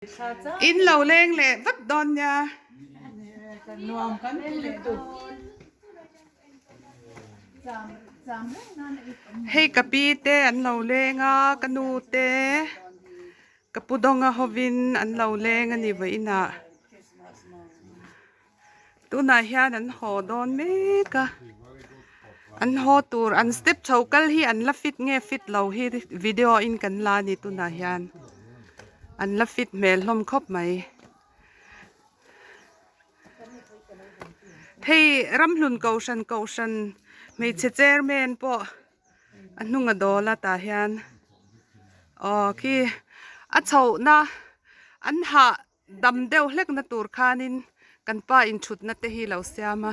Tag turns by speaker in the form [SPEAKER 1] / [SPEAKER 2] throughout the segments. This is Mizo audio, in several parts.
[SPEAKER 1] In lo leng leh vat dawn nia. Hei ka pi te an lo leng a, ka nu te, ka pu dawnga hovin an lo leng a ni vawiinah. Tunah hian an haw dawn mek a, an haw tur an step chho kal hi an la fit nge fit lo hi video in kan la a ni tunah hian an la fit hmel hlawm khawp mai. Hei Ramhlun Kohhran Kohhran hmeichhe chairman pawh a hnung a dawl a tah hian aw khi a chhohna an hah. Dam deuh hlek na tur khanin kan pa in thutna te hi lo siam a.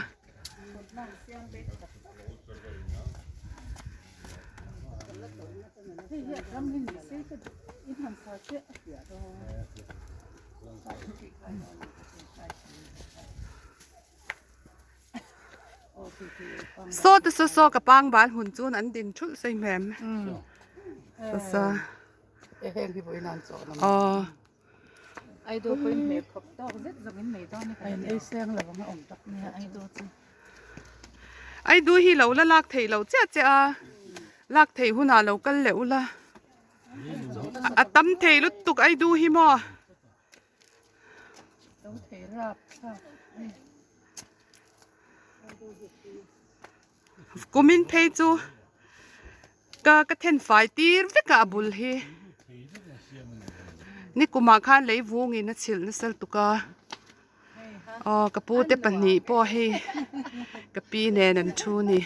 [SPEAKER 1] Saw te saw saw ka pang bal hun chun an din thulh sei hmem. Saw saw. Aw.
[SPEAKER 2] Aido pawh in hmeh khawp tawk zet zawk in nei dawn a in ei seng lo ang a awm tak mai a aido chu.
[SPEAKER 1] Aidu hi lo la lak theih loh chiah chiah a, lak theih hunah lo kal leh ula. A tam thei lutuk aidu hi maw.
[SPEAKER 2] Lo thei rap thlak ani.
[SPEAKER 1] Kumin phei chu ka ka then fai tir vek a a bul hi nikumah khan lei vungin a chhilh nasa lutuk a aw ka pu te pahnih pawh hei ka pi nen an thu a ni.